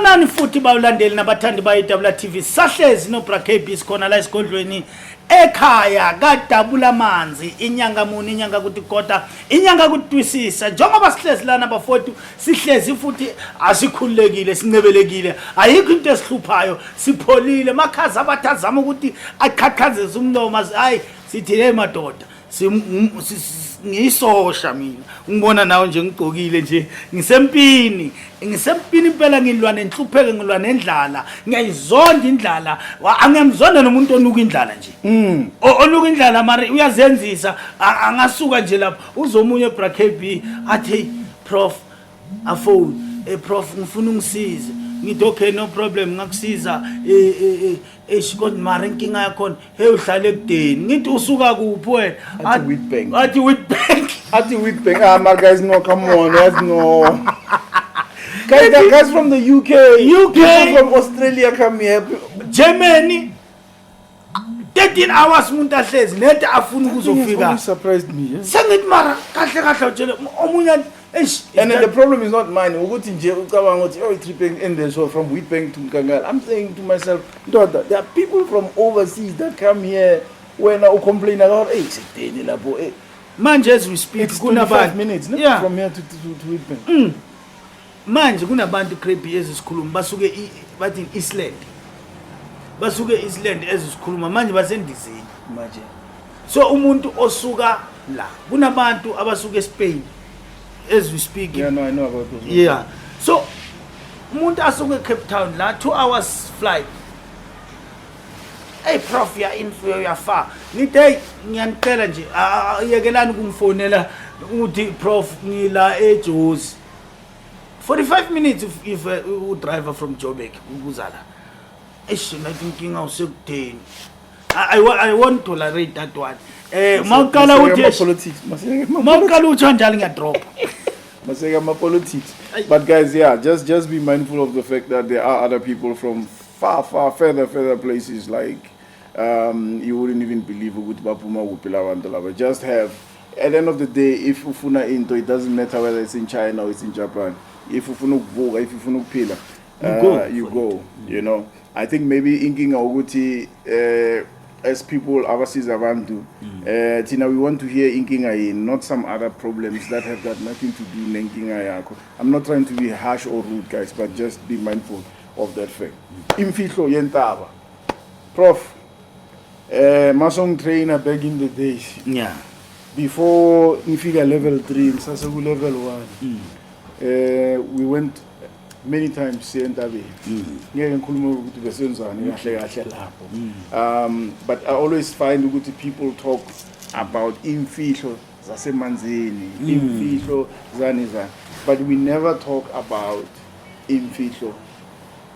Sanibonani futhi bawulandeli nabathandi bayi-W TV. Sahlezi no Bra KB, sikhona la esigodlweni ekhaya kadabula amanzi, inyanga muni, inyanga kuthi kota, inyanga kutwisisa. Njengoba sihlezi lana bafowethu, sihlezi futhi asikhululekile, sincebelekile, ayikho into esihluphayo, sipholile. Makhaza abathi azama ukuthi aqhaqhazise umlomo, hayi, sithi hey madoda, ngiyisosha mina. Ngibona nawe nje ngigcokile nje, ngisempini, ngisempini impela, ngilwa nenhlupheko, ngilwa nendlala, ngiyayizonda indlala. Angiyamzonda nomuntu onuka indlala nje. Onuka indlala mara uyazenzisa, angasuka nje lapho uzomunye bra KB athi, "Hey prof," afone, "Eh prof, ngifuna ungisize." Ngithi, "Okay, no problem, ngakusiza." Eish, kodwa mara inkinga yakhona, hey, uhlala ekudeni. Ngithi, "Usuka kuphi wena?" Athi Witbank. Athi Witbank. Athi Witbank. Ah, my guys, no, come on, guys, no. Guys, there are guys from the UK. UK. People from Australia come here. Germany, 13 hours umuntu ahlezi nede afuna ukuzofika. Always surprised me. Yeah? Sengithi mara kahle kahle utshele omunye, eish. And then the problem is not mine. Ukuthi nje ucabanga ukuthi, oh, trip in there, so from Witbank to Nkangala. I'm saying to myself, ndoda, there are people from overseas that come here when I complain about, hey, sekudeni lapho. Eh, manje as we speak it's 25 kunabantu minutes, no? From here to Witbank. Manje kunabantu creepy ezisikhuluma basuke bathi Iceland, basuke Iceland ezisikhuluma manje basendizeni. Imagine. So umuntu osuka la, kunabantu abasuka eSpain as we speak. Yeah, no, I know about those ones. Yeah, so umuntu asuke eCape Town la, 2 hours flight, "Hey prof, ya info uyafa." Ngithi, "Hey, ngiyanicela nje, yekelani ukungifonela uthi prof, ngila eJozi." 45 minutes if u driver from Joburg ukuza la. Eish, nathi inkinga usekudeni. I won't tolerate that one. Mawuqala uthi Maseke politics. Maseke mawuqala uthi kanjalo, ngiyadropa. Maseke ama politics. Ay. But guys, yeah, just be mindful of the fact that there are other people from far, far, further, further places, like you wouldn't even believe ukuthi baphuma kuphi la bantu laba. Just have, at the end of the day, if ufuna into, it doesn't matter whether it's in China or it's in Japan. If ufuna ukuvuka, if ufuna ukuphila, you go you for go. I think maybe inkinga ukuthi as people abasiza abantu, thina we want to hear inkinga yini, not some other problems that have got nothing to do nenkinga yakho. I'm not trying to be harsh or rude, guys, but just be mindful of that fact. Imfihlo yentaba. Prof, masong trainer back in the days, before ngifika level 3, ngisase ku level 1, we went many times siye entabeni. Ngeke ngikhulume ukuthi besenzani kahle kahle lapho, but I always find ukuthi people talk about imfihlo zasemanzini, imfihlo zani zani, but we never talk about imfihlo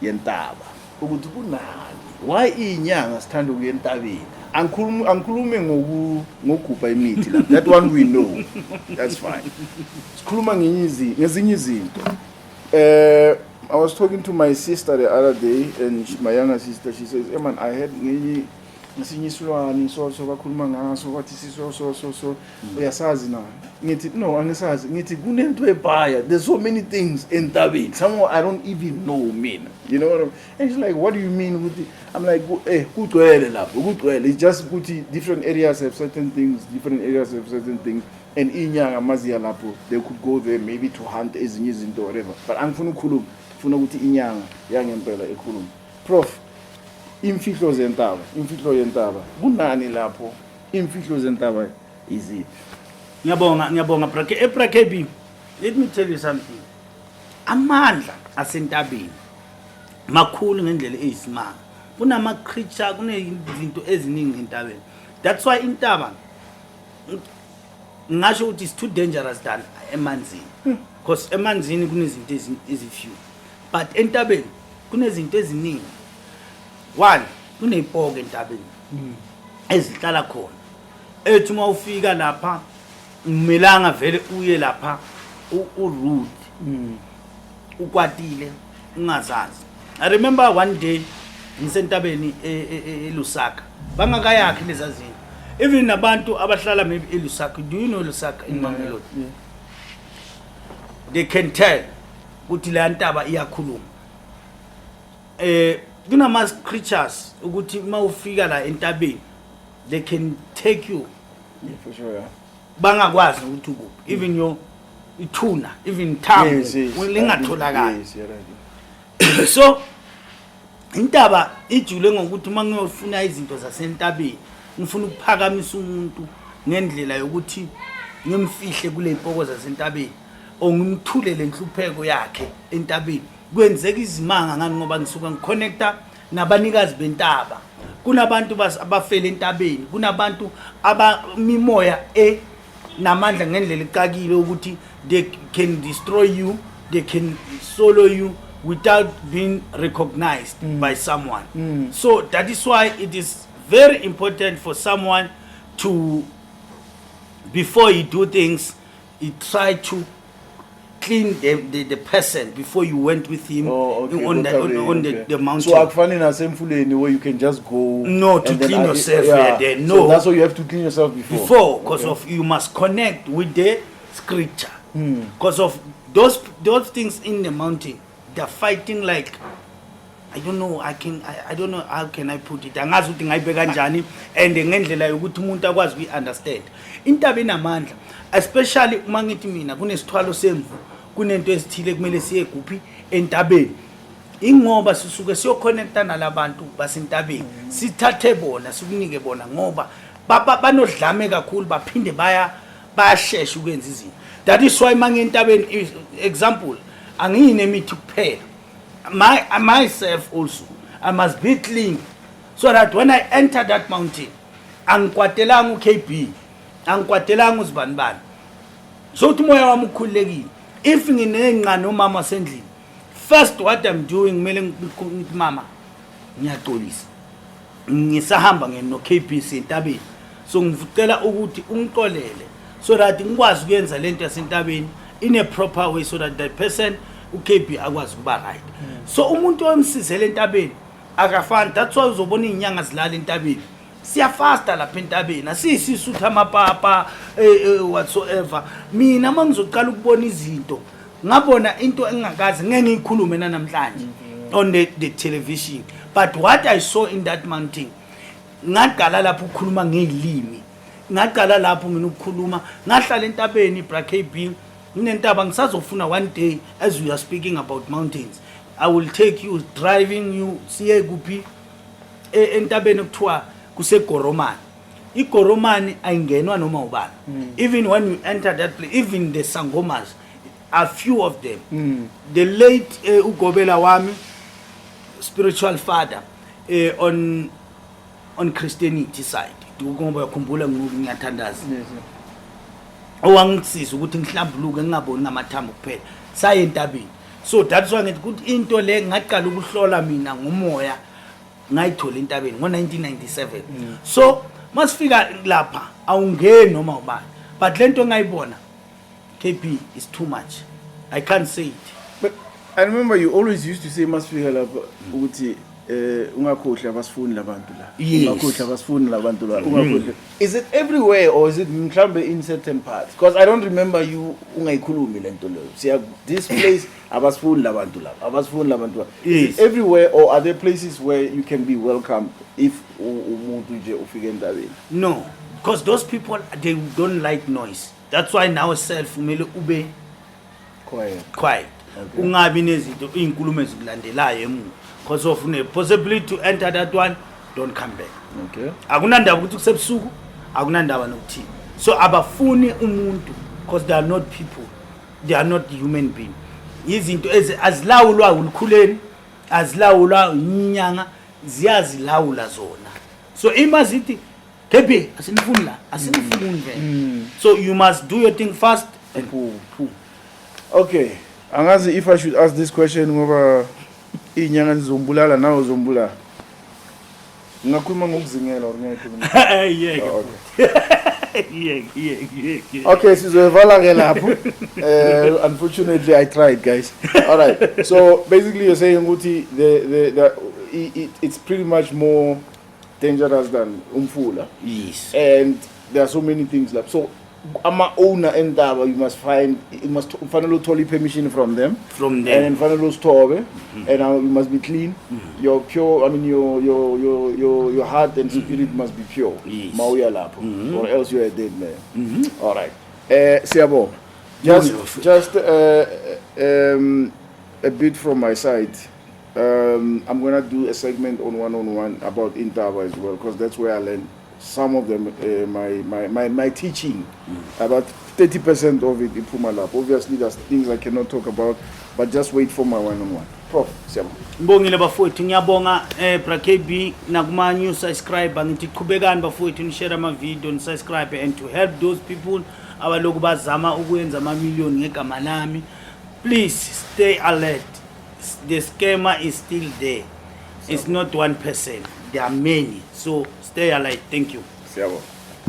yentaba, ukuthi kunani, why iyinyanga sithanda ukuya entabeni. Angikhulumi ngokugubha imithi la, that one we know, that's fine. Sikhuluma ngezinye izinto. I was talking to my sister the other day and she, my younger sister, she says, "Hey man, I had ngenye ngesinye isilwane so so bakhuluma ngaso, bathi siso so so so, uyasazi na?" Ngithi, "No, angisazi." Ngithi kunento ebhaya, there's so many things entabeni, some I don't even know mina, you know what I'm, and she's like, "What do you mean?" Ukuthi I'm like, "Kugcwele lapho, kugcwele." It's just ukuthi different areas have certain things, different areas have certain things, and inyanga maziya lapho, they could go there maybe to hunt ezinye izinto, whatever, but angifuni ukukhuluma, ngifuna ukuthi inyanga yangempela ekhuluma. Prof, imfihlo zentaba, imfihlo yentaba, kunani lapho? Imfihlo zentaba iziphi? Ngiyabonga, ngiyabonga Bra K. Bra KB, let me tell you something. Amandla asentabeni makhulu ngendlela eyisimanga. Kunama creature, kunezinto eziningi entabeni. That's why intaba ngingasho ukuthi it's too dangerous than emanzini, because emanzini kunezinto ezi-few, but entabeni kunezinto eziningi. One, kuney'poko entabeni ezihlala khona, ethi uma ufika lapha umelanga vele uye lapha u-rude, ukwatile, ungazazi. I remember one day ngisentabeni eLusaka, bangakayakhi leza zinto, even nabantu abahlala maybe eLusaka, do you know Lusaka in Mamelodi? Yeah. They can tell ukuthi leya ntaba iyakhuluma. Kunama creatures ukuthi mawufika la entabeni, they can take you. Yeah, for sure, yeah. Bangakwazi ukuthi ukuphi, even your ithuna, even thambo lingatholakali. Yes, you're right. So intaba ijule ngokuthi uma ngiyofuna izinto zasentabeni, ngifuna ukuphakamisa umuntu ngendlela yokuthi ngimfihle kule mpoko zasentabeni or ngimthule le nhlupheko yakhe entabeni, kwenzeka izimanga. Ngani? Ngoba ngisuka ngiconnecta nabanikazi bentaba. Kunabantu abafele entabeni, kunabantu abamimoya namandla ngendlela ecakile ukuthi they can destroy you, they can solo you without being recognized by someone. So that is why it is very important for someone to, before you do things, you try to clean the person before you went with him Oh, okay. on the mountain. So akufani nasemfuleni where you can just go No, to and then clean yourself there, no. So that's why you have to clean yourself before. Before, because of you must connect with the scripture, because of those things in the mountain, they're fighting like, I don't know, I don't know how can I put it. Angazi ukuthi ngayibeka kanjani and ngendlela yokuthi umuntu akwazi ukuyi-understand. Intaba inamandla, especially uma ngithi mina kunesithwalo semvu, kunento ezithile kumele siye kuphi? Entabeni. Ingoba sisuke siyoconnecta nalabantu basentabeni, sithathe bona, sikunike bona, ngoba banodlame kakhulu, baphinde bayashesha ukwenza izinto. That is why mangiye entabeni, example, angiyinemithi kuphela, myself also, I must be clean so that when I enter that mountain, angikwatelanga uKB, angikwatelanga uzibanibani, so uthi umoya wami ukhululekile. If nginenqa nomama sendlini, first what I'm doing, kumele ngithi, "Mama, ngiyaxolisa, ngisahamba ngeno KB sentabeni, so ngicela ukuthi ungixolele so that ngikwazi ukuyenza lento yasentabeni in a proper way, so that the person uKB akwazi ukuba right." So umuntu omsizele entabeni akafani. That's why uzobona izinyanga zilala entabeni. Siyafasta lapha entabeni, asiyisisutha amapapa, whatsoever. Mina uma ngizoqala ukubona izinto, ngabona into engingakaze ngeke ngiyikhulume namhlanje on the television, but what I saw in that mountain, ngaqala lapho ukukhuluma ngezilimi, ngaqala lapho mina ukukhuluma. Ngahlala entabeni, bra KB, nginentaba ngisazofuna. One day, as we are speaking about mountains, I will take you, driving you, siye kuphi? Entabeni okuthiwa kuseGoromani. IGoromani ayingenwa noma ubani. Even when you enter that place, even the sangomas, a few of them, the late ugobela wami, spiritual father, on Christianity side, ngoba uyakhumbula ngiyathandaza, owangisiza ukuthi ngihlambuluke, ngingaboni ngamathambo kuphela, saye entabeni. So that's why ngithi ukuthi into le ngaqala ukuhlola mina ngomoya, ngayithola entabeni ngo-1997. So masifika lapha, awungeni noma ubani, but lento engayibona, KP, is too much, I can't say it. But I remember you always used to say masifika lapha ukuthi ungakhohlwa, abasifuni labantu la. Ungakhohlwa, abasifuni labantu la. Ungakhohlwa. Is it everywhere or is it mhlambe in certain parts? Because I don't remember you ungayikhulumi lento leyo. Siya this place, abasifuni labantu la. Abasifuni labantu la. Is it everywhere or are there places where you can be welcomed if umuntu nje ufike entabeni? No, because those people, they don't like noise. That's why now self kumele ube Quiet. quiet. Ungabi nezinto, iy'nkulumo ezikulandelayo emuva, because of une possibility to enter that one, don't come back. Akunandaba ukuthi kusebusuku, akunandaba nokuthini. So abafuni umuntu because they are not people, they are not human being. Izinto azilawulwa ulukhuleni, azilawulwa inyanga, ziyazilawula zona. So ima zithi, "KB, asinifuni la, asinifuni vele." So you must do your thing fast and phum. Okay. Angazi if I should ask this question ngoba inyanga zizombulala, nawe uzombulala. Ngingakhuluma ngokuzingela or ngiyakhuluma? Yeke. Oh, okay. Yeke, yeke, yeke. Okay, sizoyivala ke lapho. Unfortunately I tried, guys. All right. So basically you're saying ukuthi it's pretty much more dangerous than umfula. Yes. And there are so many things like so Ama-owner entaba, you must find, you must, ufanele uthole i-permission from them. From them. And fanele uzithobe, and you must be clean, your pure, I mean, your heart and spirit must be pure mawuya lapho, or else you're a dead man. All right, siyabonga. Just Ngibonge. just a bit from my side, I'm gonna do a segment on one-on-one about Intaba as well, because that's where I learned some of them, my teaching. About 30% of it iphuma lapho. Obviously, there's things I cannot talk about, but just wait for my one-on-one. Prof, siyabonga. Ngibongile bafowethu, ngiyabonga bra KB nakuma new subscriber. Ngithi qhubekani bafowethu, ni-share ama video, ni subscribe and to help those people abaloku bazama ukuyenza ama million ngegama lami. Please stay alert, the scammer is still there. It's not one person, there are many, so stay alert. Thank you. Siyabonga.